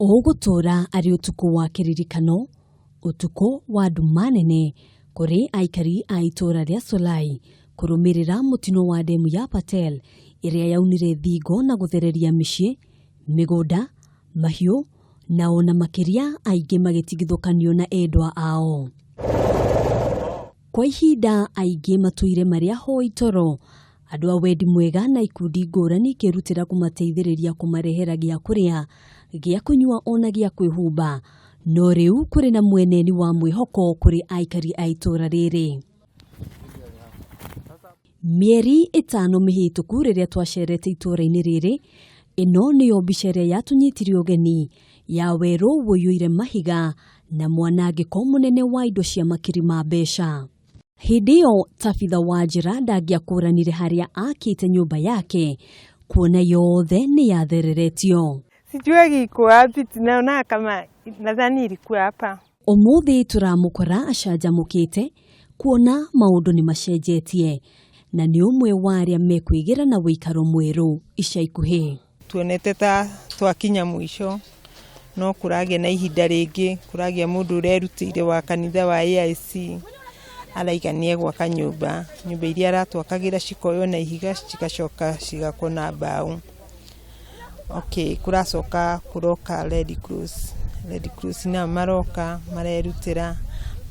Ũgũtũũra arĩ ũtukũ wa kĩririkano, ũtukũ wa nduma nene kũrĩ aikari a itũũra rĩa Solai kũrũmĩrĩra mũtino wa ndemu ya Patel ĩrĩa yaunire thingo na gũthereria mĩciĩ, mĩgũnda, mahiũ na ona makĩria aingĩ magĩtigithũkanio na endwa ao. Kwa ihinda aingĩ matũire marĩ ahoi toro, andũ a wendi mwega na ikundi ngũrani ikĩrutĩra kũmateithĩrĩria kũmarehera gĩa kũrĩa, gĩa kũnyua ona gĩa kwĩhumba. No rĩu kũrĩ na mweneni wa mwĩhoko kũrĩ aikari a itũũra rĩrĩ. Mĩeri 5 mĩhĩtũku rĩrĩa twacerete itũũra-inĩ rĩrĩ, ĩno nĩyo mbica ĩrĩa yatũnyitire ũgeni ya werũ ũiyũire mahiga na mwanangĩko mũnene wa indo cia makiri ma mbeca. Hĩndĩ ĩyo Tabitha Wanjĩra ndangĩakũranire harĩa akĩte nyũmba yake kuona yothe nĩ yathereretio. Sijuagi iko wapi, tunaona kama nadhani ilikuwa hapa. Ũmũthĩ tũramũkora acanjamũkĩte kuona maũndũ nĩ macenjetie na nĩ ũmwe wa arĩa mekwĩgĩra na wĩikaro mwerũ ica ikuhĩ. Tuonete ta twakinya mũico no kũragĩa na ihinda rĩngĩ, kũragĩa mũndũ ũrerutĩire wa kanitha wa AIC araiga nĩ egwaka nyũmba, nyũmba iria aratwakagĩra cikoywo na ihiga cigacoka cigakwo na mbaũ. Okay, kũracoka kũroka Red Cross, Red Cross nao maroka marerutĩra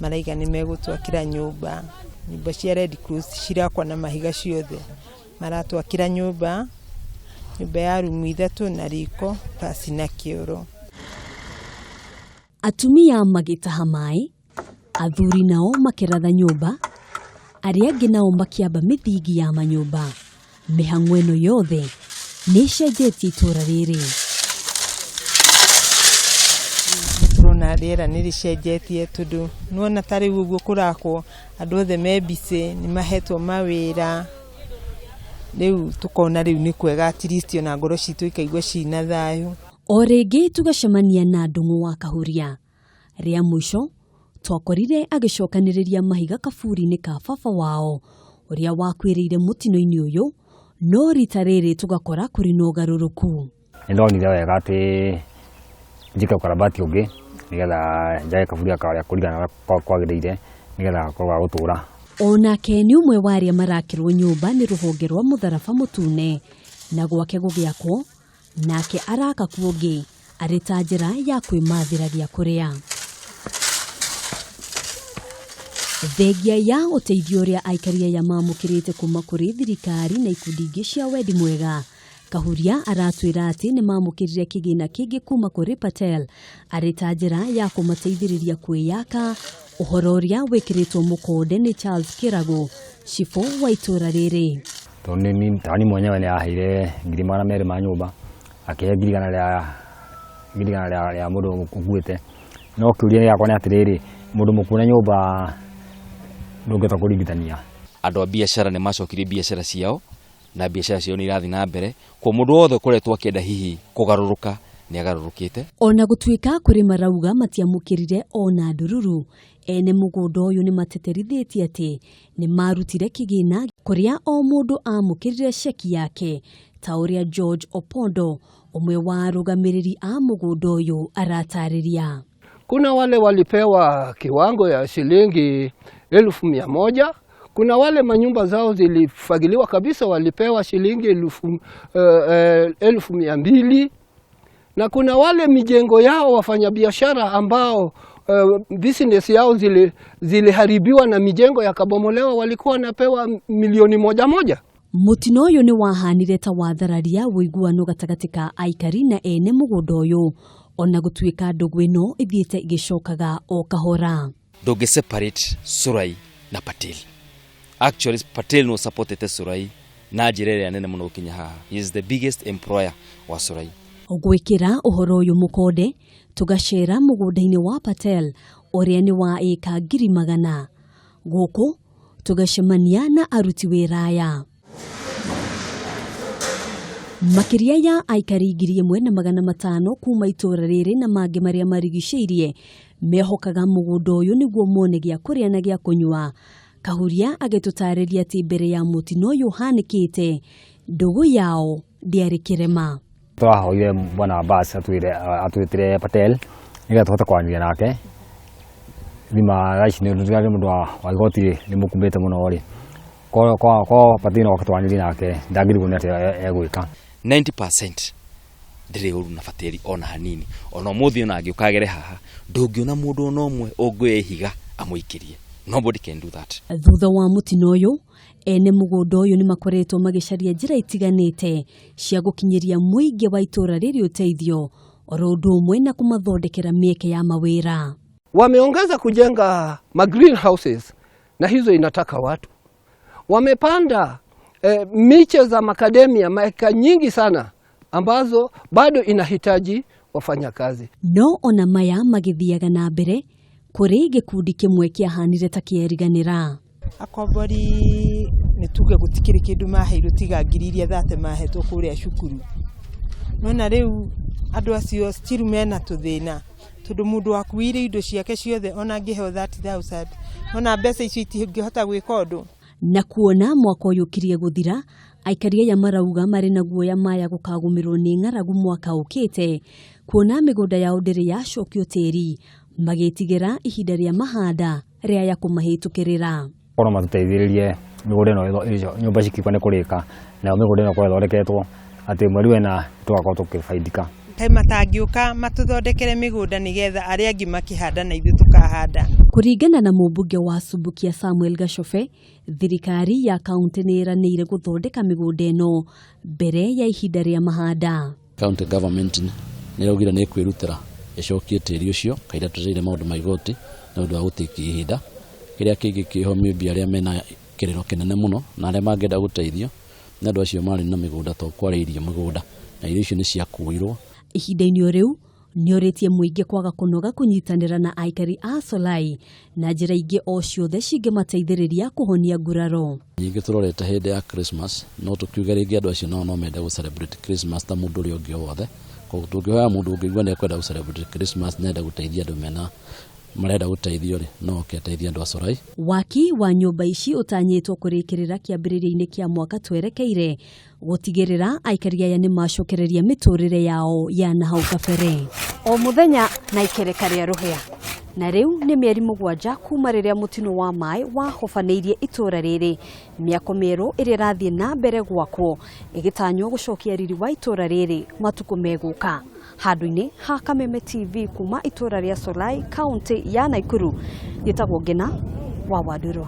maraiga nĩ megũtwakĩra nyũmba, nyũmba cia Red Cross cirakwo na mahiga ciothe, maratwakĩra nyũmba, nyũmba ya rumu 3 na riko pasi na kĩoro. Atumia magĩtaha maĩ, athuri nao makĩratha nyũmba, arĩa angĩ nao makĩamba mĩthingi ya manyũmba. Mĩhang'o ĩno yothe nĩ ĩcenjetie itũũra rĩrĩ. Tũrona rĩera nĩ rĩcenjetie tondũ nĩwona ta rĩu ũguo kũrakwo andũ othe me busy nĩ mahetwo mawĩra, rĩu tũkona rĩu nĩ kwega at least ona ngoro citũ ikaigua cina thayũ. O rĩngĩ tũgacemania na Ndung'u wa Kahuria. Rĩa mũico twakorire agĩcokanĩrĩria mahiga kaburi-inĩ ka baba wao ũrĩa wakuĩrĩire mũtino-inĩ ũyũ, no rita rĩrĩ tũgakora kũrĩ na ũgarũrũku. Nĩ ndonire wega atĩ njĩke ũkarabati ũngĩ nĩgetha njage kaburi gaka ũrĩa kũringana na ũrĩa kwagĩrĩire nĩgetha gakorwo ga gũtũra. Onake nĩ ũmwe wa arĩa marakĩrwo nyũmba nĩ rũhonge rwa mũtharaba mũtune na gwake gũgĩakwo, nake araka kuongĩ arĩ ta njĩra ya kwĩmathĩra gĩa kũrĩa. Thengia ya ũteithio ũrĩa aikari aya mamũkĩrĩte kuma kũrĩ thirikari na ikundi ingĩ cia wendi mwega, Kahuria aratwĩra atĩ nĩ mamũkĩrire kĩgĩna kĩngĩ kuma kũrĩ Patel arĩ ta njĩra ya kũmateithĩrĩria kwĩyaka, ũhoro ũrĩa wĩkĩrĩtwo mũkonde nĩ Charles Kĩrago, cibũ wa itũũra rĩrĩ. Tondũ nĩ mwenyewe nĩ aheire 200,000 ma nyũmba, akĩhe 100,000 rĩa mũndũ ũkuĩte. No kĩũria gĩakwa nĩ atĩrĩrĩ, mũndũ mũkuũ na nyũmba ndũngĩhota kũringithania. Andũ a biacara nĩ macokirie biacara ciao na biacara ciao nĩ irathiĩ na mbere, kwa mũndũ wothe ũkoretwo akĩenda hihi kũgarũrũka nĩ agarũrũkĩte. Ona gũtuĩka kũrĩ marauga matiamũkĩrire ona ndururu, ene mũgũnda ũyũ nĩ mateterithĩtie atĩ nĩ marutire kĩgĩna kũrĩa o mũndũ amũkĩrire ceki yake, ta ũrĩa George Opondo, ũmwe wa arũgamĩrĩri a mũgũnda ũyũ aratarĩria. Kuna wale walipewa kiwango ya shilingi 100,000, kuna wale manyumba zao zilifagiliwa kabisa walipewa shilingi 200,000, na kuna wale mijengo yao wafanyabiashara ambao business yao ziliharibiwa na mijengo yakabomolewa walikuwa wanapewa 1,000,000. Mũtino ũyũ nĩ wahanire ta wathararia ũiguano gatagatĩ ka aikari na ene mũgũnda ũyũ, ona gũtuĩka ndũgũ ĩno ĩthiĩte ĩgĩcokaga o kahora. Ndũngĩ separate Surai na Patel. Actually Patel no supportete Surai na njĩra ĩrĩa nene mũno gũkinya haha. He is the biggest employer wa Surai. Gwĩkĩra ũhoro ũyũ mũkonde, tũgacera mũgũnda-inĩ wa Patel ũrĩa nĩ wa ĩka 100,000. Gũkũ tũgacemania na aruti wĩra aya. Makĩria ya aikari 1,500 kuma itũũra rĩrĩ na mangĩ marĩa marigicĩirie mehokaga mũgũnda ũyũ nĩguo mone gĩa kũrĩa na gĩa kũnyua. Kahuria agĩtũtarĩria atĩ mbere ya mũtino ũyũ ũhanĩkĩte, ndũgũ yao ndĩarĩ kĩrema. Tũrahoire bwana Abbas atwĩtĩre Patel nĩgetha tũhote kwaranĩria nake. Thima thaa ici nĩ ũndũ wa igoti nĩ mũkumbĩte mũno rĩ, ko Patel no oke twaranĩrie nake, ndangĩrigwo nĩ atĩa egwĩka. 90% ndĩrĩ ũru na Patel ona hanini. Ona ũmũthĩ ona angĩũka agere haha, ndũngĩona mũndũ ona ũmwe ũngĩoya ihiga amũikĩrie. Nobody can do that. Thutha wa mũtino ũyũ, ene mũgũnda ũyũ nĩ makoretwo magĩcaria njĩra itiganĩte cia gũkinyĩria mũingĩ wa itũũra rĩrĩ ũteithio oro ũndũ ũmwe na kũmathondekera mĩeke ya mawĩra. Wameongeza kujenga ma greenhouses na hizo inataka watu. Wamepanda miche za makademia maeka nyingi sana ambazo bado inahitaji wafanyakazi. No ona maya magĩthiaga na mbere kũrĩ gĩkundi kĩmwe kĩahanire ta kĩeriganĩra. Akombori nĩ tuge gũtikĩrĩ kĩndũ maheirwo tiga ngiri iria thate mahetwo kũrĩa cukuru. Nona rĩu andũ acio still mena tũthĩna tondũ mũndũ wakuire indo ciake ciothe ona angĩheo 30,000 ona mbeca icio itingĩhota gwĩka ũndũ. Na kuona mwaka ũyũ ũkirie gũthira, aikari aya marauga marĩ na guoya maya gũkagũmĩrwo nĩ ng'aragu mwaka ũkĩte, kuona mĩgũnda yao ndĩrĩ yacokio tĩri, magĩtigĩra ihinda rĩa mahanda rĩaya kũmahĩtũkĩrĩra. Korwo matũteithĩrĩrie mĩgũnda ĩno, nyũmba cikĩigua nĩ kũrĩka, nayo mĩgũnda ĩno ĩkorwo ĩthondeketwo atĩ mweri wena tũgakorwo tũkĩbaidika. Kaĩ matangĩũka matũthondekere mĩgũnda nĩgetha arĩa angĩ makĩhanda na ithuĩ tũkahanda. Kũringana na mũmbunge wa Subukia Samuel Gachobe, thirikari ya kaunti nĩ ĩranĩire gũthondeka mĩgũnda ĩno mbere ya ihinda rĩa mahanda. County government nĩ ĩraugire nĩ ĩkwĩrutĩra ĩcokie tĩri ũcio kaira tũteire maũndũ ma igoti nĩ ũndũ wa gũtĩkia ihinda. Kĩrĩa kĩngĩ kĩho maybe arĩa mena kĩrĩro kĩnene mũno na arĩa mangĩenda gũteithio nĩ andũ acio marĩ na mĩgũnda to kwarĩ irio mĩgũnda na irio icio nĩ ciakuirwo. Ihinda-inĩ o rĩu nĩorĩtie mũingĩ kwaga kũnoga kũnyitanĩra na aikari a Solai na njĩra ingĩ o ciothe cingĩmateithĩrĩria kũhonia nguraro. Nyingĩ tũrorete hĩndĩ ya Christmas no tũkiuge rĩngĩ andũ acio nao no mende gũ celebrate Christmas ta mũndũ ũrĩa ũngĩ o wothe. Koguo tũngĩhoya mũndũ ũngĩigua nĩ ekwenda gũ celebrate Christmas na enda gũteithia andũ mena marenda gũteithio rĩ, no oke ateithie andũ a Solai. Waki wa nyũmba ici ũtanyĩtwo kũrĩkĩrĩra kĩambĩrĩria-inĩ kĩa mwaka twerekeire gũtigĩrĩra aikari aya nĩ macokereria mĩtũrĩre yao ya nahau kabere. O mũthenya na ikereka rĩa rũhĩa. Na rĩu nĩ mĩeri 7 kuma rĩrĩa mũtino wa maĩ wahobanĩirie itũũra rĩrĩ. Mĩako mĩerũ ĩrĩa ĩrathiĩ na mbere gwakwo ĩgĩtanywo gũcokia riri wa itũũra rĩrĩ matukũ megũka. Handũ-inĩ ha Kameme TV kuma itũũra rĩa Solai, kaunti ya Nakuru, njĩtagwo Ngina wa Wandũrwa.